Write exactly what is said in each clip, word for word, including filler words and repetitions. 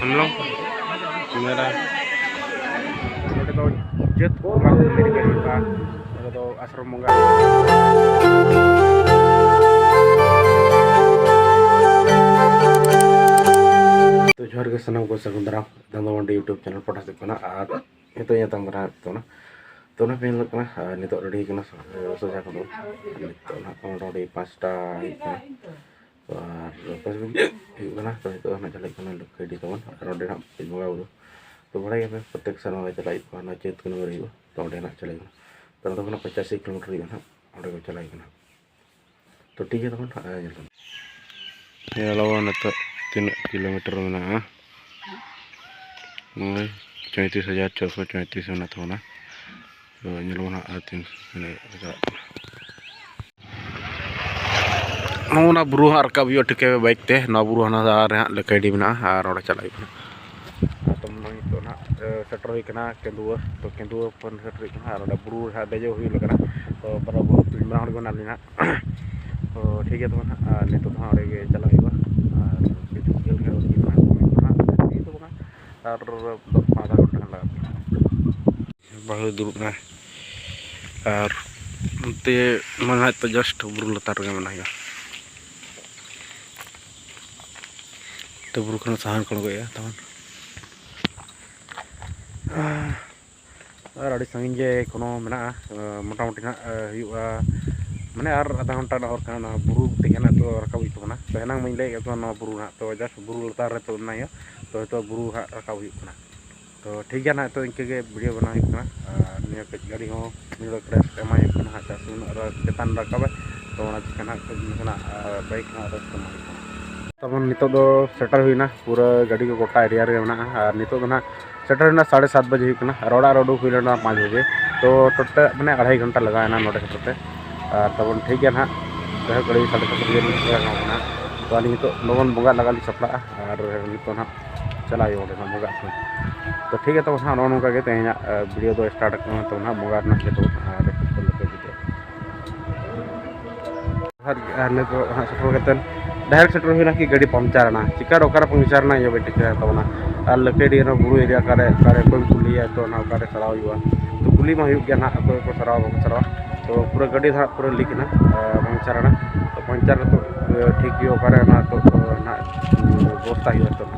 ᱦᱟᱢᱞᱚᱝ ᱢᱮᱞᱟ᱾ ᱱᱚᱰᱮ ᱫᱚ ᱪᱟᱹᱛ ᱵᱚᱸᱜᱟ ᱠᱚ ᱢᱮᱱ ᱜᱮ ᱦᱩᱭᱩᱜᱼᱟ᱾ ᱱᱚᱰᱮ ᱫᱚ ᱟᱥᱨᱚᱢ ᱵᱚᱸᱜᱟ᱾ ᱛᱚ ᱡᱚᱦᱟᱨ ᱜᱮ ᱥᱟᱱᱟᱢ ᱠᱚ, ᱥᱟᱹᱜᱩᱱ ᱫᱟᱨᱟᱢ ᱫᱷᱟᱱᱫᱟ ᱢᱟᱱᱰᱤ YouTube ᱪᱮᱱᱮᱞ ᱯᱟᱦᱴᱟ ᱥᱮᱫ ᱠᱷᱚᱱᱟᱜ᱾ ᱟᱨ ᱱᱤᱛᱚᱜ ᱤᱧ ᱟᱛᱟᱝ ᱠᱟᱱᱟ ᱛᱚ ᱚᱱᱟ ᱛᱚ ᱚᱱᱟ ᱯᱮ ᱧᱮᱞᱚᱜ ᱠᱟᱱᱟ᱾ ᱟᱨ ᱱᱤᱛᱚᱜ ᱨᱮᱰᱤ ᱠᱟᱱᱟ ᱥᱚᱡᱟ ᱠᱚᱫᱚ᱾ ᱱᱤᱛᱚᱜ ᱱᱟᱦᱟᱜ ᱢᱚᱴᱟᱢᱩᱴᱤ ᱯᱟᱸᱪᱴᱟ ᱦᱩᱭᱩᱜ ᱠᱟᱱᱟ᱾ ᱛᱚ ᱟᱨ ᱯᱟᱸᱪ ᱵᱟᱡᱮ ᱦᱩᱭᱩᱜ ᱠᱟᱱᱟ᱾ ᱛᱚ ᱱᱤᱛᱚᱜ ᱫᱚ ᱱᱟᱦᱟᱜ ᱪᱟᱞᱟᱜ ᱠᱟᱱᱟ ᱞᱚᱠᱠᱷᱤᱰᱤ ᱛᱟᱵᱚᱱ᱾ ᱟᱨ ᱚᱸᱰᱮ ᱱᱟᱦᱟᱜ ᱵᱚᱸᱜᱟ ᱵᱩᱨᱩ ᱛᱚ ᱵᱟᱲᱟᱭ ᱜᱮᱭᱟᱯᱮ ᱯᱨᱚᱛᱮᱠ ᱥᱮᱨᱢᱟ ᱜᱮ ᱪᱟᱞᱟᱜ ᱦᱩᱭᱩᱜ ᱠᱟᱱᱟ᱾ ᱚᱱᱟ ᱪᱟᱹᱛ ᱠᱩᱱᱟᱹᱢᱤ ᱨᱮ ᱦᱩᱭᱩᱜᱼᱟ᱾ ᱛᱚ ᱚᱸᱰᱮ ᱠᱷᱚᱱᱟᱜ ᱯᱚᱸᱪᱟᱥᱤ ᱠᱤᱞᱳᱢᱤᱴᱟᱨ ᱦᱩᱭᱩᱜᱼᱟ ᱱᱟᱦᱟᱜ, ᱚᱸᱰᱮ ᱠᱚ ᱪᱟᱞᱟᱜ ᱠᱟᱱᱟ᱾ ᱛᱚ ᱴᱷᱤᱠ ᱜᱮᱭᱟ ᱛᱚᱠᱷᱚᱱ ᱦᱟᱸᱜ ᱧᱮᱞ ᱛᱟᱵᱚᱱ᱾ ᱧᱮᱞᱟᱵᱚᱱ ᱱᱤᱛᱚᱜ ᱛᱤᱱᱟᱹᱜ ᱠᱤᱞᱳᱢᱤᱴᱟᱨ ᱢᱮᱱᱟᱜᱼᱟ᱾ ᱱᱚᱜᱼᱚᱭ ᱪᱚᱭᱛᱨᱤᱥ ᱦᱟᱡᱟᱨ ᱪᱷᱚᱥᱚ ᱪᱚᱭᱛᱨᱤᱥ ᱢᱮᱱᱟᱜ ᱛᱟᱵᱚᱱᱟ᱾ ᱛᱚ ᱧᱮᱞ ᱵᱚᱱ ᱦᱟᱸᱜ ᱟᱨ ᱛᱤᱱ ᱛᱤᱱᱟᱹᱜ ᱪᱟᱞᱟᱜ ᱠᱟᱱᱟ᱾ ᱱᱚᱜᱼᱚ ᱱᱟ ᱵᱩᱨᱩ ᱦᱟᱸᱜ ᱨᱟᱠᱟᱵ ᱦᱩᱭᱩᱜᱼᱟ ᱴᱷᱤᱠᱟᱹᱭ ᱯᱮ ᱵᱟᱭᱤᱠ ᱛᱮ᱾ ᱱᱚᱣᱟ ᱵᱩᱨᱩ ᱦᱟᱱᱟ ᱨᱮ ᱦᱟᱸᱜ ᱞᱟᱹᱠᱟᱹᱰᱤ ᱢᱮᱱᱟᱜᱼᱟ ᱟᱨ ᱚᱸᱰᱮ ᱪᱟᱞᱟᱜ ᱦᱩᱭᱩᱜ ᱠᱟᱱᱟ᱾ ᱟᱨ ᱛᱚ ᱱᱚᱜᱼᱚᱭ ᱱᱤᱛᱚᱜ ᱱᱟᱦᱟᱜ, ᱮ, ᱥᱮᱴᱮᱨ ᱦᱩᱭ ᱠᱟᱱᱟ ᱠᱮᱸᱫᱩᱣᱟᱹ᱾ ᱛᱚ ᱠᱮᱸᱫᱩᱣᱟᱹ ᱠᱷᱚᱱ ᱥᱮᱴᱮᱨ ᱦᱩᱭᱩᱜ ᱠᱟᱱᱟ ᱟᱨ ᱚᱸᱰᱮ ᱵᱩᱨᱩ ᱨᱮ ᱦᱟᱸᱜ ᱫᱮᱡᱚᱜ ᱦᱩᱭᱩᱜ ᱠᱟᱱᱟ᱾ ᱛᱚ ᱵᱟᱨᱚ ᱵᱩᱨᱩ ᱛᱤᱱ ᱢᱟᱨᱟᱝ ᱦᱚᱲ ᱜᱮ ᱢᱮᱱᱟᱜ ᱞᱤᱧᱟ ᱦᱟᱸᱜ᱾ ᱛᱚ ᱴᱷᱤᱠ ᱜᱮᱭᱟ ᱛᱚᱵᱮ ᱱᱟᱦᱟᱜ, ᱟᱨ ᱱᱤᱛᱚᱜ ᱫᱚ ᱦᱟᱸᱜ ᱚᱸᱰᱮ ᱜᱮ ᱪᱟᱞᱟᱜ ᱦᱩᱭᱩᱜᱼᱟ᱾ ᱟᱨ ᱠᱤᱪᱷᱩ ᱡᱷᱟᱹᱞ ᱜᱮ ᱦᱟᱸᱜ ᱵᱟᱹᱠᱤ ᱢᱮᱱᱟᱜᱼᱟ, ᱦᱩᱭᱩᱜ ᱛᱟᱵᱚᱱᱟ ᱟᱨ ᱫᱚᱥ ᱯᱚᱱᱨᱚ ᱜᱷᱚᱱᱴᱟ ᱜᱟᱱ ᱞᱟᱜᱟᱜ ᱠᱟᱱᱟ᱾ ᱵᱟᱹᱦᱩ ᱫᱩᱲᱩᱵ ᱮᱱᱟᱭ᱾ ᱟᱨ ᱚᱱᱛᱮ ᱢᱟ ᱱᱟᱦᱟᱜ ᱛᱚ just ᱵᱩᱨᱩ ᱞᱟᱛᱟᱨ ᱨᱮᱜᱮ ᱢᱮᱱᱟᱜ ᱦᱩᱭᱩᱜᱼᱟ᱾ ᱛᱚ ᱵᱩᱨᱩ ᱠᱷᱚᱱ ᱥᱟᱦᱟᱱ ᱠᱚ ᱟᱬᱜᱚᱭᱮᱫᱼᱟ ᱛᱟᱵᱚᱱ᱾ ᱟᱨ ᱟᱹᱰᱤ ᱥᱟᱺᱜᱤᱧ ᱜᱮ ᱮᱠᱷᱚᱱᱳ ᱢᱮᱱᱟᱜᱼᱟ᱾ ᱢᱚᱴᱟᱢᱩᱴᱤ ᱱᱟᱦᱟᱜ ᱦᱩᱭᱩᱜᱼᱟ, ᱢᱟᱱᱮ ᱟᱨ ᱟᱫᱷᱟ ᱜᱷᱚᱱᱴᱟ ᱨᱮᱱᱟᱜ ᱦᱚᱨ ᱠᱟᱱᱟ᱾ ᱱᱚᱣᱟ ᱵᱩᱨᱩ ᱛᱮᱜᱮ ᱱᱟᱦᱟᱜ ᱛᱚ ᱨᱟᱠᱟᱵ ᱦᱩᱭᱩᱜ ᱛᱟᱵᱚᱱᱟ᱾ ᱛᱚ ᱮᱱᱟᱝ ᱢᱟᱧ ᱞᱟᱹᱭᱮᱫ ᱛᱟᱵᱚᱱᱟ ᱱᱚᱣᱟ ᱵᱩᱨᱩ ᱱᱟᱦᱟᱜ, ᱛᱚ just ᱵᱩᱨᱩ ᱞᱟᱛᱟᱨ ᱨᱮ ᱛᱩᱫ ᱮᱱᱟ ᱦᱩᱭᱩᱜᱼᱟ᱾ ᱛᱚ ᱱᱤᱛᱚᱜ ᱵᱩᱨᱩ ᱦᱟᱸᱜ ᱨᱟᱠᱟᱵ ᱦᱩᱭᱩᱜ ᱠᱟᱱᱟ᱾ ᱛᱚ ᱴᱷᱤᱠ ᱜᱮᱭᱟ ᱱᱟᱦᱟᱜ, ᱛᱚ ᱤᱱᱠᱟᱹ ᱜᱮ video ᱵᱮᱱᱟᱣ ᱦᱩᱭᱩᱜ ᱠᱟᱱᱟ᱾ ᱟᱨ ᱱᱤᱭᱟᱹ ᱠᱟᱹᱡ ᱜᱟᱹᱰᱤ ᱦᱚᱸ ᱱᱤᱭᱟᱹ ᱫᱚ crash ᱮᱢᱟᱭ ᱦᱩᱭᱩᱜ ᱠᱟᱱᱟ ᱦᱟᱸᱜ, ᱪᱮᱫᱟᱜ ᱥᱮ ᱩᱱᱟᱹᱜ ᱨᱟᱹᱥ ᱪᱮᱛᱟᱱ ᱨᱟᱠᱟᱵᱟᱭ᱾ ᱛᱚ ᱚᱱᱟ ᱪᱤᱠᱟᱹ ᱱᱟᱦᱟᱜ ᱠᱟᱹᱡ ᱱᱟᱥᱮᱱᱟᱜ, ᱟᱨ bike ᱦᱚᱸ rest ᱮᱢᱟᱭ ᱦᱩᱭᱩᱜ ᱠᱟᱱᱟ᱾ ᱛᱟᱵᱚᱱ ᱱᱤᱛᱚᱜ ᱫᱚ ᱥᱮᱴᱮᱨ ᱦᱩᱭᱱᱟ, ᱯᱩᱨᱟᱹ ᱜᱟᱹᱰᱤ ᱠᱚ ᱜᱚᱴᱟ area ᱨᱮᱜᱮ ᱢᱮᱱᱟᱜᱼᱟ᱾ ᱟᱨ ᱱᱤᱛᱚᱜ ᱫᱚ ᱱᱟᱦᱟᱜ ᱥᱮᱴᱮᱨ ᱦᱩᱭᱱᱟ ᱥᱟᱲᱮ ᱥᱟᱛ ᱵᱟᱡᱮ ᱦᱩᱭᱩᱜ ᱠᱟᱱᱟ, ᱟᱨ ᱚᱲᱟᱜ ᱨᱮ ᱩᱰᱩᱠ ᱦᱩᱭ ᱞᱮᱱᱟ ᱯᱟᱸᱪ ᱵᱟᱡᱮ᱾ ᱛᱚ total ᱢᱟᱱᱮ ᱟᱲᱟᱭ ᱜᱷᱚᱱᱴᱟ ᱞᱟᱜᱟᱣ ᱮᱱᱟ ᱱᱚᱰᱮ ᱥᱮᱴᱮᱨ ᱛᱮ᱾ ᱟᱨ ᱛᱟᱵᱚᱱ ᱴᱷᱤᱠ ᱜᱮᱭᱟ ᱱᱟᱦᱟᱜ, ᱡᱟᱭᱦᱳᱠ ᱟᱹᱰᱤ ᱥᱟᱲᱮ ᱥᱟᱛ ᱵᱟᱡᱮ ᱞᱮᱠᱟ ᱦᱚᱸ ᱠᱟᱱᱟ᱾ ᱛᱚ ᱟᱹᱞᱤᱧ ᱱᱤᱛᱚᱜ ᱞᱚᱜᱚᱱ ᱵᱚᱸᱜᱟ ᱞᱟᱜᱟ ᱞᱤᱧ ᱥᱟᱯᱲᱟᱜᱼᱟ, ᱟᱨ ᱱᱤᱛᱚᱜ ᱱᱟᱦᱟᱜ ᱪᱟᱞᱟᱜ ᱦᱩᱭᱩᱜᱼᱟ ᱚᱸᱰᱮ ᱠᱷᱚᱱ ᱵᱚᱸᱜᱟᱜ ᱠᱟᱱᱟ᱾ ᱛᱚ ᱴᱷᱤᱠ ᱜᱮᱭᱟ, ᱛᱚᱵᱮ ᱦᱟᱸᱜ ᱱᱚᱜᱼᱚ ᱱᱚᱝᱠᱟ ᱜᱮ ᱛᱮᱦᱮᱧᱟᱜ, ᱮ, video ᱫᱚ start ᱟᱠᱟᱱᱟ᱾ ᱛᱚᱵᱮ ᱦᱟᱸᱜ ᱵᱚᱸᱜᱟ ᱨᱮᱱᱟᱜ ᱜᱮ ᱛᱚᱵᱮ ᱦᱟᱸᱜ ᱟᱨ ᱪᱮᱫ ᱠᱚ ᱞᱮᱠᱟ video᱾ ᱟᱨ, ᱟᱨ ᱱᱤᱛᱚᱜ ᱦᱟᱸᱜ ᱥᱮᱴᱮᱨ ᱠᱟᱛᱮᱫ ᱰᱟᱭᱨᱮᱠᱴ ᱥᱮᱴᱮᱨ ᱦᱩᱭᱱᱟ ᱠᱤ ᱜᱟᱹᱰᱤ ᱯᱟᱢᱪᱟᱨ ᱮᱱᱟ, ᱪᱤᱠᱟᱹ ᱚᱠᱟᱨᱮ ᱯᱟᱢᱪᱟᱨ ᱮᱱᱟ ᱤᱧ ᱵᱟᱹᱧ ᱴᱷᱤᱠᱟᱹᱭᱟ ᱛᱟᱵᱚᱱᱟ᱾ ᱟᱨ ᱞᱟᱹᱠᱟᱹᱰᱤ ᱚᱱᱟ ᱵᱩᱨᱩ ᱮᱨᱤᱭᱟ ᱚᱠᱟᱨᱮ ᱚᱠᱟᱨᱮ ᱚᱠᱚᱭᱮᱢ ᱠᱩᱞᱤᱭᱟ ᱛᱚ ᱚᱱᱟ ᱚᱠᱟᱨᱮ ᱥᱟᱨᱟᱣ ᱦᱩᱭᱩᱜᱼᱟ᱾ ᱛᱚ ᱠᱩᱞᱤ ᱢᱟ ᱦᱩᱭᱩᱜ ᱜᱮᱭᱟ ᱱᱟᱦᱟᱜ ᱚᱠᱚᱭ ᱠᱚ ᱥᱟᱨᱟᱣᱟ ᱵᱟᱠᱚ ᱥᱟᱨᱟᱣᱟ᱾ ᱛᱚ ᱯᱩᱨᱟᱹ ᱜᱟᱹᱰᱤ ᱫᱚ ᱦᱟᱸᱜ ᱯᱩᱨᱟᱹ ᱞᱤᱠ ᱮᱱᱟ, ᱯᱟᱢᱪᱟᱨ ᱮᱱᱟ᱾ ᱛᱚ ᱯᱟᱢᱪᱟᱨ ᱱᱤᱛᱚᱜ ᱴᱷᱤᱠ ᱦᱩᱭᱩᱜᱼᱟ ᱚᱠᱟᱨᱮ ᱚᱱᱟ ᱱᱤᱛᱚᱜ ᱱᱟᱦᱟᱜ ᱵᱮᱵᱚᱥᱛᱟ ᱦᱩᱭᱩᱜᱼᱟ ᱱᱤᱛᱚᱜ᱾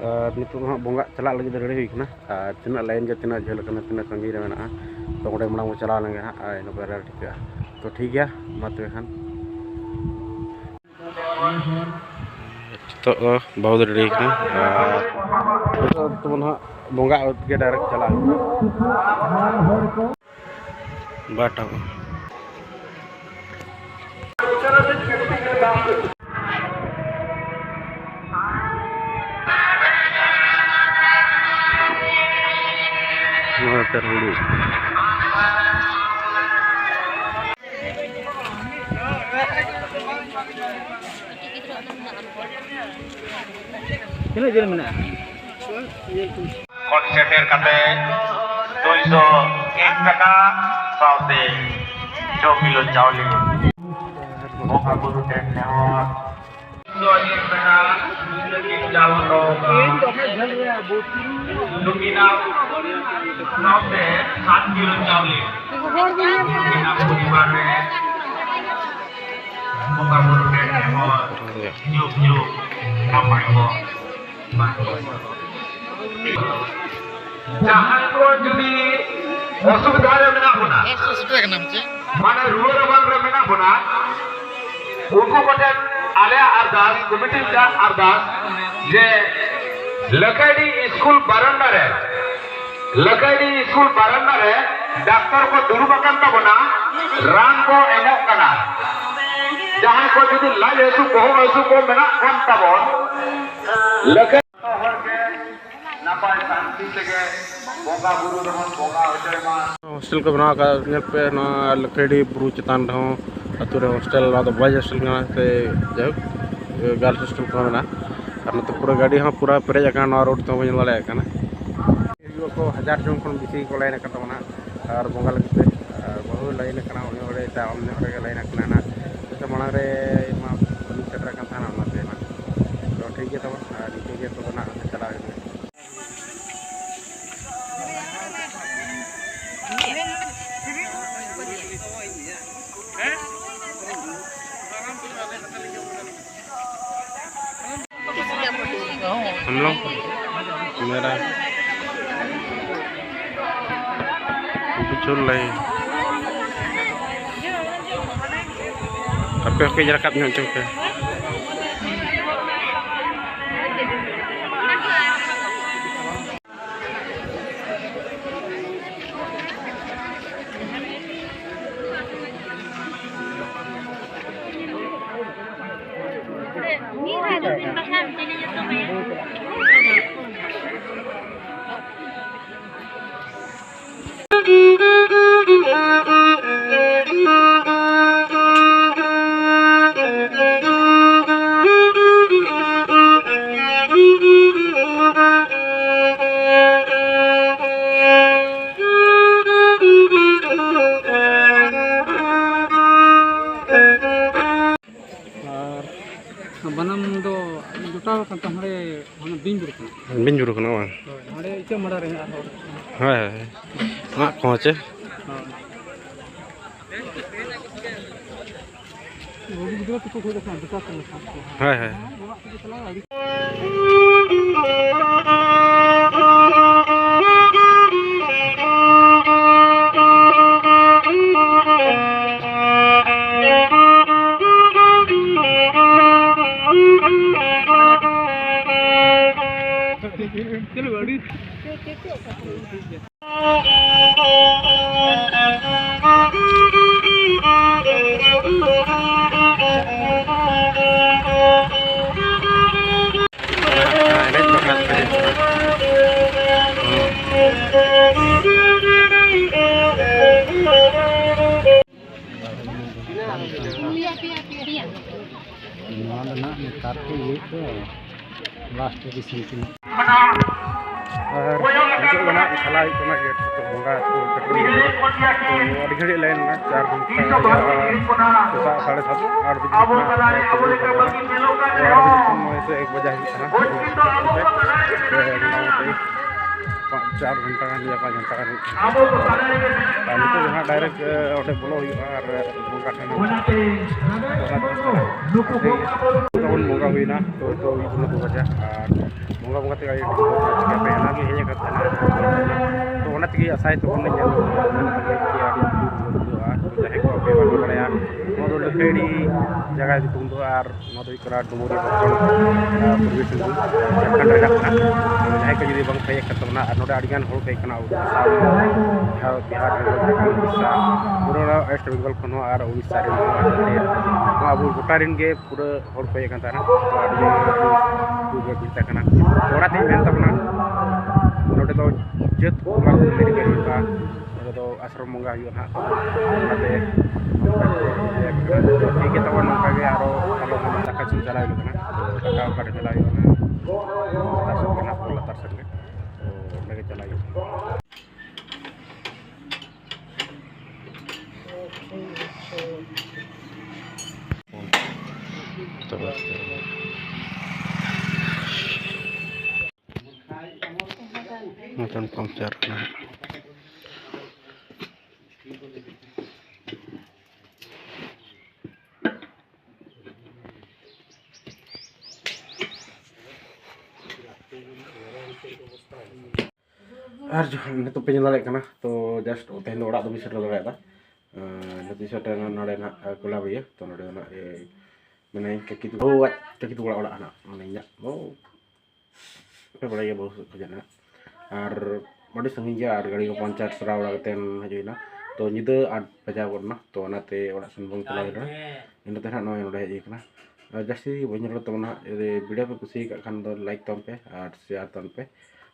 ᱟᱨ ᱱᱤᱛᱚᱜ ᱫᱚ ᱦᱟᱸᱜ ᱵᱚᱸᱜᱟ ᱪᱟᱞᱟᱜ ᱞᱟᱹᱜᱤᱫ ᱨᱮᱰᱤ ᱦᱩᱭ ᱠᱟᱱᱟ᱾ ᱟᱨ ᱛᱤᱱᱟᱹᱜ ᱞᱟᱭᱤᱱ ᱡᱮ ᱛᱤᱱᱟᱹᱜ ᱡᱷᱟᱹᱞ ᱠᱟᱱᱟ ᱛᱤᱱᱟᱹᱜ ᱥᱟᱺᱜᱤᱧ ᱨᱮ ᱢᱮᱱᱟᱜᱼᱟ, ᱛᱚ ᱚᱸᱰᱮ ᱢᱟᱲᱟᱝ ᱵᱚᱱ ᱪᱟᱞᱟᱣ ᱞᱮᱱ ᱜᱮ ᱦᱟᱸᱜ ᱟᱨ ᱤᱱᱟᱹ ᱯᱚᱨᱮ ᱴᱷᱤᱠᱟᱹᱜᱼᱟ᱾ ᱛᱚ ᱴᱷᱤᱠ ᱜᱮᱭᱟ, ᱢᱟ ᱛᱚᱵᱮ ᱠᱷᱟᱱ᱾ ᱱᱤᱛᱚᱜ ᱫᱚ ᱵᱟᱹᱦᱩ ᱫᱚ ᱨᱮᱰᱤ ᱠᱟᱱᱟ ᱟᱨ ᱱᱤᱛᱚᱜ ᱫᱚ ᱛᱟᱵᱚᱱ ᱦᱟᱸᱜ ᱵᱚᱸᱜᱟ ᱜᱮ ᱰᱟᱭᱨᱮᱠᱴ ᱪᱟᱞᱟᱜ ᱦᱩᱭᱩᱜᱼᱟ᱾ ᱵᱟᱴᱟ᱾ ᱱᱚᱣᱟ ᱛᱟᱨ ᱦᱩᱲᱩ᱾ ᱛᱤᱱᱟᱹᱜ ᱡᱤᱞ ᱢᱮᱱᱟᱜᱼᱟ? ᱠᱷᱚᱱ ᱥᱮᱴᱮᱨ ᱠᱟᱛᱮ ᱫᱩᱭᱥᱚ ᱮᱠ ᱴᱟᱠᱟ ᱥᱟᱶᱛᱮ ᱪᱷᱚ ᱠᱤᱞᱳ ᱪᱟᱣᱞᱮ ᱵᱚᱸᱜᱟ ᱵᱩᱨᱩ ᱴᱷᱮᱱ ᱱᱮᱦᱚᱨ᱾ ᱫᱩᱭᱥᱚ ᱮᱠ ᱴᱟᱠᱟ ᱪᱟᱣᱞᱮ ᱫᱚ ᱱᱩᱠᱤᱱᱟᱜ ᱥᱟᱶᱛᱮ ᱥᱟᱛ ᱠᱤᱞᱳ ᱪᱟᱣᱞᱮ ᱱᱩᱠᱤᱱᱟᱜ ᱯᱚᱨᱤᱵᱟᱨ ᱨᱮ ᱵᱚᱸᱜᱟ ᱵᱩᱨᱩ ᱴᱷᱮᱱ ᱱᱮᱦᱚᱨ ᱡᱩᱜᱽ ᱡᱩᱜᱽ ᱱᱟᱯᱟᱭ ᱠᱚ ᱡᱟᱦᱟᱸᱭ ᱠᱚ ᱡᱩᱫᱤ ᱚᱥᱩᱵᱤᱫᱷᱟ ᱨᱮ ᱢᱮᱱᱟᱜ ᱵᱚᱱᱟ, ᱢᱟᱱᱮ ᱨᱩᱣᱟᱹ ᱨᱟᱵᱟᱝ ᱨᱮ ᱢᱮᱱᱟᱜ ᱵᱚᱱᱟ, ᱩᱱᱠᱩ ᱠᱚᱴᱷᱮᱱ ᱟᱞᱮᱭᱟᱜ ᱟᱨᱫᱟᱥ, ᱠᱚᱢᱤᱴᱤ ᱨᱮᱭᱟᱜ ᱟᱨᱫᱟᱥ ᱡᱮ ᱞᱟᱹᱠᱟᱹᱰᱤ ᱥᱠᱩᱞ ᱵᱟᱨᱟᱱᱰᱟ ᱨᱮ, ᱞᱟᱹᱠᱟᱹᱰᱤ ᱥᱠᱩᱞ ᱵᱟᱨᱟᱱᱰᱟ ᱨᱮ ᱰᱟᱠᱛᱚᱨ ᱠᱚ ᱫᱩᱲᱩᱵ ᱟᱠᱟᱱ ᱛᱟᱵᱚᱱᱟ, ᱨᱟᱱ ᱠᱚ ᱮᱢᱚᱜ ᱠᱟᱱᱟ᱾ ᱡᱟᱦᱟᱸᱭ ᱠᱚ ᱡᱩᱫᱤ ᱞᱟᱡ ᱦᱟᱹᱥᱩ, ᱵᱚᱦᱚᱜ ᱦᱟᱹᱥᱩ ᱠᱚ ᱢᱮᱱᱟᱜ ᱠᱷᱟᱱ ᱛᱟᱵᱚᱱ, ᱞᱟᱹᱠᱟᱹᱰᱤ ᱱᱟᱯᱟᱭ ᱥᱟᱱᱛᱤ ᱛᱮᱜᱮ ᱵᱚᱸᱜᱟ ᱵᱩᱨᱩ ᱫᱚᱵᱚᱱ ᱵᱚᱸᱜᱟ ᱦᱚᱪᱚᱭ ᱢᱟ᱾ ᱦᱳᱥᱴᱮᱞ ᱠᱚ ᱵᱮᱱᱟᱣ ᱟᱠᱟᱫ, ᱧᱮᱞ ᱯᱮ, ᱱᱚᱣᱟ ᱞᱟᱹᱠᱷᱟᱹᱰᱤ ᱵᱩᱨᱩ ᱪᱮᱛᱟᱱ ᱨᱮᱦᱚᱸ ᱟᱹᱛᱩ ᱨᱮ ᱦᱳᱥᱴᱮᱞ, ᱱᱚᱣᱟ ᱫᱚ ᱵᱚᱭᱮᱡᱽ ᱦᱳᱥᱴᱮᱞ ᱠᱟᱱᱟ, ᱥᱮ ᱡᱟᱭᱦᱳᱠ, ᱜᱟᱨᱞᱥ ᱦᱳᱥᱴᱮᱞ ᱠᱚᱦᱚᱸ ᱢᱮᱱᱟᱜᱼᱟ᱾ ᱟᱨ ᱱᱚᱛᱮ ᱯᱩᱨᱟᱹ ᱜᱟᱹᱰᱤ ᱦᱚᱸ ᱯᱩᱨᱟᱹ ᱯᱮᱨᱮᱡ ᱟᱠᱟᱱᱟ, ᱱᱚᱣᱟ ᱨᱳᱰ ᱛᱮᱦᱚᱸ ᱵᱚᱱ ᱧᱮᱞ ᱫᱟᱲᱮᱭᱟᱜ ᱠᱟᱱᱟ᱾ ᱦᱤᱡᱩᱜ ᱟᱠᱚ, ᱦᱟᱡᱟᱨ ᱡᱚᱱ ᱠᱷᱚᱱ ᱵᱮᱥᱤ ᱜᱮᱠᱚ ᱞᱟᱭᱤᱱ ᱟᱠᱟᱱ ᱛᱟᱵᱚᱱᱟ᱾ ᱟᱨ ᱵᱚᱸᱜᱟ ᱞᱟᱹᱜᱤᱫ ᱛᱮ, ᱟᱨ ᱵᱟᱹᱦᱩ ᱞᱟᱭᱤᱱ ᱟᱠᱟᱱᱟ, ᱩᱱᱤ ᱚᱸᱰᱮ ᱛᱟᱭᱚᱢ ᱧᱚᱜ ᱨᱮᱜᱮ ᱞᱟᱭᱤᱱ ᱟᱠᱟᱱᱟ ᱱᱟᱦᱟᱜ᱾ ᱢᱟᱲᱟᱝ ᱨᱮ ᱢᱟ ᱤᱭᱟᱹ ᱠᱚᱫᱚ ᱱᱟᱜ ᱪᱟᱞᱟᱣ ᱦᱩᱭᱩᱜᱼᱟ᱾ हम लोग मेरा ᱵᱩᱡᱷᱟᱹᱣ ᱞᱟᱹᱭ ᱟᱯᱮ ᱦᱚᱸ ᱠᱟᱹᱡ ᱨᱟᱠᱟᱵ ᱧᱚᱜ ᱦᱚᱪᱚ ᱯᱮ᱾ ᱟᱨ ᱵᱟᱱᱟᱢ ᱫᱚ ᱡᱚᱴᱟᱣ ᱟᱠᱟᱱ ᱛᱟᱢ ᱦᱟᱸᱰᱮ, ᱦᱟᱱᱟ ᱵᱤᱧ ᱵᱩᱨᱩ ᱠᱷᱚᱱᱟᱜ᱾ ᱵᱤᱧ ᱵᱩᱨᱩ ᱠᱷᱚᱱᱟᱜ ᱵᱟᱝ? ᱦᱳᱭ, ᱦᱟᱸᱰᱮ ᱤᱪᱟᱹᱜ ᱢᱟᱰᱟ ᱨᱮ ᱢᱮᱱᱟᱜᱼᱟ ᱦᱚᱲ᱾ ᱦᱳᱭ, ᱦᱳᱭ, ᱢᱟᱜ ᱠᱚᱦᱚᱸ ᱪᱮ? ᱦᱳᱭ᱾ ᱦᱳᱭ, ᱦᱳᱭ᱾ ᱱᱚᱣᱟ ᱫᱚ ᱱᱟᱜ ᱱᱮᱛᱟᱨ ᱠᱚ ᱤᱭᱟᱹ ᱠᱚ ᱞᱟᱥᱴ ᱨᱮ ᱥᱤᱱ ᱠᱟᱱᱟ᱾ ᱟᱨ ᱱᱤᱛᱚᱜ ᱫᱚ ᱱᱟᱜ ᱪᱟᱞᱟᱣ ᱦᱩᱭᱩᱜ ᱠᱟᱱᱟ ᱜᱮᱴ ᱥᱮᱫ, ᱵᱚᱸᱜᱟ ᱠᱚ ᱠᱟᱹᱴᱤᱡ ᱦᱩᱭᱩᱜᱼᱟ᱾ ᱛᱚ ᱟᱹᱰᱤ ᱜᱷᱟᱹᱲᱤᱡ ᱞᱟᱭᱤᱱ ᱢᱮᱱᱟᱜᱼᱟ, ᱪᱟᱨ ᱜᱷᱚᱱᱴᱟ ᱥᱮᱛᱟᱜ ᱥᱟᱲᱮ ᱥᱟᱛ ᱟᱴ ᱵᱟᱡᱮ ᱠᱷᱚᱱᱟᱜ ᱟᱴ ᱵᱟᱡᱮ ᱠᱷᱚᱱ ᱱᱚᱜᱼᱚᱭ ᱮᱠ ᱵᱟᱡᱟ ᱦᱩᱭᱩᱜ ᱠᱟᱱᱟ᱾ ᱯᱮ ᱜᱷᱚᱱᱴᱟ ᱜᱟᱱ ᱦᱩᱭᱩᱜᱼᱟ, ᱯᱟᱸᱪ ᱜᱷᱚᱱᱴᱟ ᱜᱟᱱ ᱦᱩᱭᱩᱜ ᱠᱟᱱᱟ᱾ ᱟᱨ ᱱᱤᱛᱚᱜ ᱫᱚ ᱦᱟᱸᱜ ᱰᱟᱭᱨᱮᱠᱴ ᱚᱸᱰᱮ ᱵᱚᱞᱚ ᱦᱩᱭᱩᱜᱼᱟ ᱟᱨ ᱵᱚᱸᱜᱟ ᱴᱷᱮᱱ ᱛᱟᱵᱚᱱ ᱵᱚᱸᱜᱟ ᱦᱩᱭᱱᱟ᱾ ᱛᱚ ᱱᱤᱛᱚᱜ ᱦᱩᱭᱩᱜ ᱠᱟᱱᱟ ᱫᱩ ᱵᱟᱡᱟ᱾ ᱟᱨ ᱵᱚᱸᱜᱟ ᱵᱚᱸᱜᱟ ᱛᱮ ᱟᱹᱰᱤ ᱯᱮ ᱦᱟᱱᱟ ᱜᱮ ᱦᱮᱡ ᱟᱠᱟᱱ ᱛᱟᱦᱮᱱᱟ᱾ ᱛᱚ ᱚᱱᱟ ᱛᱮᱜᱮ ᱟᱥᱟᱭ ᱛᱟᱵᱚᱱ ᱞᱤᱧ ᱧᱮᱞ ᱟᱹᱰᱤ ᱡᱳᱨ ᱵᱩᱡᱷᱟᱹᱜᱼᱟ᱾ ᱡᱟᱦᱟᱸᱭ ᱠᱚ ᱟᱯᱮ ᱵᱟᱯᱮ ᱵᱟᱲᱟᱭᱟ, ᱱᱚᱣᱟ ᱫᱚ ᱞᱟᱹᱠᱷᱟᱹᱲᱤ ᱡᱟᱭᱜᱟ ᱧᱩᱛᱩᱢ ᱫᱚ᱾ ᱟᱨ ᱱᱚᱣᱟ ᱫᱚ ᱦᱩᱭᱩᱜ ᱠᱟᱱᱟ ᱰᱩᱢᱩᱨᱤ ᱵᱚᱠᱷᱚᱞ, ᱟᱨ ᱯᱩᱨᱵᱤ ᱥᱤᱝᱵᱷᱩᱢ, ᱡᱷᱟᱲᱠᱷᱚᱸᱰ ᱨᱮ ᱦᱮᱱᱟᱜ ᱠᱟᱱᱟ᱾ ᱛᱚ ᱡᱟᱦᱟᱸᱭ ᱠᱚ ᱡᱩᱫᱤ ᱵᱟᱝ ᱯᱮ ᱦᱮᱡ ᱟᱠᱟᱱ ᱛᱟᱵᱚᱱᱟ, ᱟᱨ ᱱᱚᱰᱮ ᱟᱹᱰᱤᱜᱟᱱ ᱦᱚᱲ ᱠᱚ ᱦᱮᱡ ᱟᱠᱟᱱᱟ, ᱩᱲᱤᱥᱥᱟ, ᱵᱤᱦᱟᱨ, ᱵᱤᱦᱟᱨ, ᱵᱮᱝᱜᱚᱞ, ᱡᱷᱟᱲᱠᱷᱚᱸᱰ, ᱩᱲᱤᱥᱥᱟ, ᱯᱩᱨᱟᱹ ᱱᱚᱣᱟ ᱳᱭᱮᱥᱴ ᱵᱮᱝᱜᱚᱞ ᱠᱷᱚᱱ ᱦᱚᱸ ᱟᱨ ᱩᱲᱤᱥᱥᱟ ᱨᱮᱱ ᱦᱚᱸ, ᱱᱚᱣᱟ ᱟᱵᱚ ᱜᱚᱴᱟ ᱨᱮᱱ ᱜᱮ ᱯᱩᱨᱟᱹ ᱦᱚᱲ ᱠᱚ ᱦᱮᱡ ᱟᱠᱟᱱ ᱛᱟᱦᱮᱱᱟ᱾ ᱛᱚ ᱟᱹᱰᱤ ᱡᱳᱨ ᱠᱚ ᱵᱷᱤᱲ ᱛᱟᱦᱮᱸ ᱠᱟᱱᱟ᱾ ᱛᱚ ᱚᱱᱟᱛᱮᱧ ᱢᱮᱱ ᱛᱟᱵᱚᱱᱟ, ᱱᱚᱰᱮ ᱫᱚ ᱡᱟᱹᱛ ᱵᱚᱸᱜᱟ ᱠᱚ ᱢᱮᱱ ᱜᱮ ᱦᱩᱭᱩᱜᱼᱟ᱾ ᱱᱚᱰᱮ ᱫᱚ ᱟᱥᱨᱚᱢ ᱵᱚᱸᱜᱟ ᱦᱩᱭᱩᱜᱼᱟ ᱱᱟᱦᱟᱜ᱾ ᱚᱱᱟᱛᱮ ᱴᱷᱤᱠ ᱜᱮ ᱛᱟᱵᱚᱱ, ᱱᱚᱝᱠᱟ ᱜᱮ ᱟᱨᱚ ᱫᱟᱠᱟ ᱡᱚᱢ ᱪᱟᱞᱟᱜ ᱦᱩᱭᱩᱜ ᱠᱟᱱᱟ᱾ ᱛᱚ ᱫᱟᱠᱟ ᱚᱠᱟᱨᱮ ᱪᱟᱞᱟᱜ ᱦᱩᱭᱩᱜ ᱠᱟᱱᱟ? ᱞᱟᱛᱟᱨ ᱥᱮᱫ ᱜᱮ ᱱᱟᱦᱟᱜ, ᱞᱟᱛᱟᱨ ᱥᱮᱫ ᱜᱮ᱾ ᱛᱚ ᱚᱸᱰᱮ ᱜᱮ ᱪᱟᱞᱟᱜ ᱦᱩᱭᱩᱜ ᱠᱟᱱᱟ᱾ ᱢᱚᱴᱚᱱ ᱯᱟᱢᱪᱟᱨ ᱠᱟᱱᱟ᱾ ᱟᱨ ᱡᱚᱠᱷᱚᱱ ᱱᱤᱛᱚᱜ ᱯᱮ ᱧᱮᱞ ᱫᱟᱲᱮᱭᱟᱜ ᱠᱟᱱᱟ, ᱛᱚ just ᱛᱮᱦᱮᱧ ᱫᱚ ᱚᱲᱟᱜ ᱫᱚ ᱵᱟᱹᱧ ᱥᱮᱴᱮᱨ ᱫᱟᱲᱮᱭᱟᱫᱟ᱾ ᱟᱨ ᱱᱤᱛᱚᱜ ᱥᱮᱴᱮᱨ ᱮᱱᱟ ᱱᱚᱰᱮ ᱱᱟᱜ ᱠᱚᱞᱟᱵᱤᱭᱟᱹ᱾ ᱛᱚ ᱱᱚᱰᱮ ᱱᱟᱜ ᱢᱟᱱᱮ ᱠᱟᱹᱠᱤ ᱛᱟᱠᱚ ᱟᱡ ᱠᱟᱹᱠᱤ ᱛᱟᱠᱚ ᱚᱲᱟᱜ, ᱚᱲᱟᱜ ᱦᱟᱱᱟ ᱢᱟᱱᱮ ᱤᱧᱟᱹᱜ ᱵᱟᱹᱦᱩ ᱯᱮ ᱵᱟᱲᱟᱭ ᱜᱮᱭᱟ ᱵᱟᱹᱦᱩ ᱥᱮᱫ ᱠᱷᱚᱱᱟᱜ᱾ ᱟᱨ ᱟᱹᱰᱤ ᱥᱟᱺᱜᱤᱧ ᱜᱮᱭᱟ ᱟᱨ ᱜᱟᱹᱰᱤ ᱠᱚ ᱯᱟᱢᱪᱟᱨ ᱥᱟᱨᱟᱣ ᱵᱟᱲᱟ ᱠᱟᱛᱮᱫ ᱦᱮᱡ ᱦᱩᱭᱱᱟ᱾ ᱛᱚ ᱧᱤᱫᱟᱹ ᱟᱴ ᱵᱟᱡᱟᱣ ᱜᱚᱫ ᱮᱱᱟ, ᱛᱚ ᱚᱱᱟᱛᱮ ᱚᱲᱟᱜ ᱥᱮᱱ ᱵᱟᱝ ᱪᱟᱞᱟᱣ ᱦᱩᱭ ᱞᱮᱱᱟ᱾ ᱤᱱᱟᱹ ᱛᱮ ᱱᱟᱦᱟᱜ ᱱᱚᱜᱼᱚᱭ ᱱᱚᱰᱮ ᱦᱮᱡ ᱦᱩᱭ ᱠᱟᱱᱟ᱾ ᱟᱨ ᱡᱟᱹᱥᱛᱤ ᱵᱟᱹᱧ ᱨᱚᱲ ᱛᱟᱵᱚᱱᱟ ᱦᱟᱸᱜ, ᱡᱩᱫᱤ video ᱯᱮ ᱠᱩᱥᱤᱭᱟᱠᱟᱫ ᱠᱷᱟᱱ ᱫᱚ like ᱛᱟᱵᱚᱱ ᱯᱮ ᱟᱨ share ᱛᱟᱵᱚᱱ ᱯᱮ᱾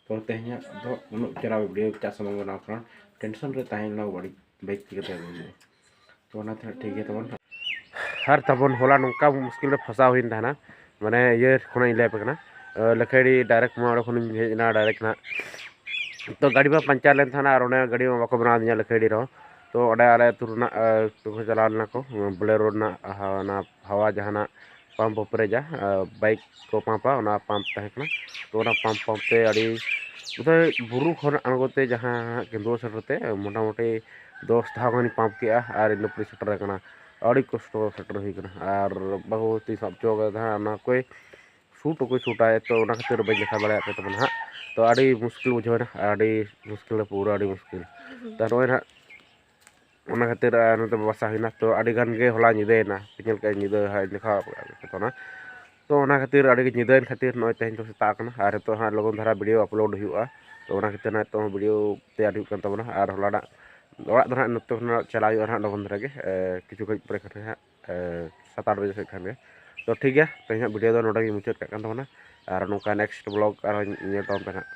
ᱛᱚ ᱛᱮᱦᱮᱧᱟᱜ ᱫᱚ ᱩᱱᱟᱹᱜ ᱪᱮᱦᱨᱟ video ᱪᱟᱥ ᱦᱚᱸ ᱵᱟᱝ ᱵᱮᱱᱟᱣ ᱠᱟᱱᱟ, tension ᱨᱮ ᱛᱟᱦᱮᱸ ᱞᱮᱱᱟ ᱵᱟᱹᱲᱤᱡ ᱵᱟᱭᱤᱠ ᱪᱤᱠᱟᱹᱛᱮ ᱟᱹᱜᱩ ᱦᱩᱭᱩᱜᱼᱟ᱾ ᱛᱚ ᱚᱱᱟᱛᱮ ᱴᱷᱤᱠ ᱜᱮᱭᱟ ᱛᱟᱵᱚᱱ᱾ ᱟᱨ ᱛᱟᱵᱚᱱ ᱦᱚᱞᱟ ᱱᱚᱝᱠᱟ ᱢᱩᱥᱠᱤᱞ ᱨᱮ ᱯᱷᱟᱸᱥᱟᱣ ᱦᱩᱭᱮᱱ ᱛᱟᱦᱮᱱᱟ, ᱢᱟᱱᱮ ᱤᱭᱟᱹ ᱠᱷᱚᱱᱟᱜ ᱤᱧ ᱞᱟᱹᱭ ᱟᱯᱮ ᱠᱟᱱᱟ᱾ ᱟᱸ, ᱞᱟᱹᱠᱷᱟᱹᱲᱤ direct ᱢᱟ ᱚᱸᱰᱮ ᱠᱷᱚᱱᱤᱧ ᱦᱮᱡ ᱮᱱᱟ direct ᱱᱟᱜ᱾ ᱛᱚ ᱜᱟᱹᱰᱤ ᱢᱟ ᱯᱟᱢᱪᱟᱨ ᱞᱮᱱ ᱛᱟᱦᱮᱱᱟ ᱟᱨ ᱚᱸᱰᱮ ᱜᱟᱹᱰᱤ ᱢᱟ ᱵᱟᱠᱚ ᱵᱮᱱᱟᱣ ᱫᱤᱧᱟ ᱞᱟᱹᱠᱷᱟᱹᱲᱤ ᱨᱮᱦᱚᱸ᱾ ᱛᱚ ᱚᱸᱰᱮ ᱟᱞᱮ ᱟᱹᱛᱩ ᱨᱮᱱᱟᱜ, ᱟᱸ, ᱠᱚ ᱪᱟᱞᱟᱣ ᱞᱮᱱᱟ ᱠᱚ, ᱵᱚᱞᱮᱨᱳ ᱨᱮᱱᱟᱜ, ᱟᱦᱟ, ᱚᱱᱟ ᱦᱟᱣᱟ ᱡᱟᱦᱟᱱᱟᱜ ᱯᱟᱢᱯ ᱵᱚ ᱯᱮᱨᱮᱡᱟ, ᱵᱟᱭᱤᱠ ᱠᱚ ᱯᱟᱢᱯᱟ, ᱚᱱᱟ ᱯᱟᱢᱯ ᱛᱟᱦᱮᱸ ᱠᱟᱱᱟ᱾ ᱛᱚ ᱚᱱᱟ ᱯᱟᱢᱯ ᱯᱟᱢᱯ ᱛᱮ ᱟᱹᱰᱤ ᱵᱩᱨᱩ ᱠᱷᱚᱱ ᱟᱬᱜᱚ ᱛᱮ ᱡᱟᱦᱟᱸ ᱠᱮᱸᱫᱽᱵᱚᱝ ᱥᱮᱴᱮᱨ ᱛᱮ ᱢᱚᱴᱟᱢᱩᱴᱤ ᱫᱚᱥ ᱫᱷᱟᱣ ᱜᱟᱱᱤᱧ ᱯᱟᱢᱯ ᱠᱮᱜᱼᱟ ᱟᱨ ᱤᱱᱟᱹ ᱯᱚᱨᱮ ᱥᱮᱴᱮᱨ ᱟᱠᱟᱱᱟ᱾ ᱟᱹᱰᱤ ᱠᱚᱥᱴᱚ ᱥᱮᱴᱮᱨ ᱦᱩᱭ ᱠᱟᱱᱟ᱾ ᱟᱨ ᱵᱟᱹᱦᱩ ᱛᱤᱧ ᱥᱟᱵ ᱦᱚᱪᱚ ᱠᱟᱫᱟ ᱦᱟᱸᱜ, ᱚᱱᱟ ᱠᱚᱭ ᱥᱩᱴ ᱚᱠᱚᱭ ᱥᱩᱴᱟᱭ, ᱛᱚ ᱚᱱᱟ ᱠᱷᱟᱹᱛᱤᱨ ᱵᱟᱹᱧ ᱫᱮᱠᱷᱟᱣ ᱫᱟᱲᱮᱭᱟᱜ ᱯᱮ ᱛᱟᱵᱚᱱᱟ ᱦᱟᱸᱜ᱾ ᱛᱚ ᱟᱹᱰᱤ ᱢᱩᱥᱠᱤᱞ ᱵᱩᱡᱷᱟᱹᱣ ᱮᱱᱟ, ᱟᱹᱰᱤ ᱢᱩᱥᱠᱤᱞ ᱨᱮ ᱯᱩᱨᱟᱹ ᱟᱹᱰᱤ ᱢᱩᱥᱠᱤᱞ᱾ ᱛᱚ ᱱᱚᱜᱼᱚᱭ ᱱᱟᱦᱟᱜ ᱚᱱᱟ ᱠᱷᱟᱹᱛᱤᱨ ᱟᱨ ᱱᱚᱛᱮ ᱵᱟᱥᱟ ᱦᱩᱭᱱᱟ᱾ ᱛᱚ ᱟᱹᱰᱤ ᱜᱟᱱ ᱜᱮ ᱦᱚᱞᱟ ᱧᱤᱫᱟᱹᱭᱮᱱᱟ, ᱯᱮ ᱧᱮᱞ ᱠᱮᱫᱼᱟ ᱧᱤᱫᱟᱹ ᱦᱟᱸᱜ ᱤᱧ ᱫᱮᱠᱷᱟᱣ ᱟᱯᱮ ᱛᱟᱵᱚᱱᱟ᱾ ᱛᱚ ᱚᱱᱟ ᱠᱷᱟᱹᱛᱤᱨ ᱟᱹᱰᱤ ᱜᱮ ᱧᱤᱫᱟᱹᱭᱮᱱ ᱠᱷᱟᱹᱛᱤᱨ ᱱᱚᱜᱼᱚᱭ ᱛᱮᱦᱮᱧ ᱫᱚ ᱥᱮᱛᱟᱜ ᱟᱠᱟᱱᱟ ᱟᱨ ᱱᱤᱛᱚᱜ ᱦᱟᱸᱜ ᱞᱚᱜᱚᱱ ᱫᱷᱟᱨᱟ ᱵᱷᱤᱰᱤᱭᱳ ᱟᱯᱞᱳᱰ ᱦᱩᱭᱩᱜᱼᱟ᱾ ᱛᱚ ᱚᱱᱟ ᱠᱷᱟᱹᱛᱤᱨ ᱱᱤᱛᱚᱜ ᱦᱚᱸ ᱵᱷᱤᱰᱤᱭᱳ ᱛᱮᱭᱟᱨ ᱦᱩᱭᱩᱜ ᱠᱟᱱ ᱛᱟᱵᱚᱱᱟ᱾ ᱟᱨ ᱦᱚᱞᱟᱱᱟᱜ ᱚᱲᱟᱜ ᱫᱚ ᱦᱟᱸᱜ ᱱᱤᱛᱚᱜ ᱦᱟᱸᱜ ᱪᱟᱞᱟᱣ ᱦᱩᱭᱩᱜᱼᱟ ᱦᱟᱸᱜ ᱞᱚᱜᱚᱱ ᱫᱷᱟᱨᱟ ᱜᱮ, ᱮ, ᱠᱤᱪᱷᱩ ᱜᱷᱟᱹᱲᱤᱡ ᱯᱚᱨᱮ ᱠᱷᱟᱱ ᱜᱮ ᱦᱟᱸᱜ, ᱮ, ᱥᱟᱛ ᱟᱴ ᱵᱟᱡᱮ ᱥᱮᱫ ᱠᱷᱟᱱ ᱜᱮ᱾ ᱛᱚ ᱴᱷᱤᱠ ᱜᱮᱭᱟ, ᱛᱮᱦᱮᱧ ᱦᱟᱸᱜ ᱵᱷᱤᱰᱤᱭᱳ ᱫᱚ ᱱᱚᱰᱮ ᱜᱮᱧ ᱢᱩᱪᱟᱹᱫ ᱠᱟᱜ ᱠᱟᱱ ᱛᱟᱵᱚᱱᱟ᱾ ᱟᱨ ᱱᱚᱝᱠᱟ ᱱᱮᱠᱥᱴ ᱵᱞᱚᱜ ᱟᱨᱦᱚᱸ ᱧᱮᱞ ᱛᱟᱵᱚᱱ ᱯᱮ ᱦᱟᱸᱜ᱾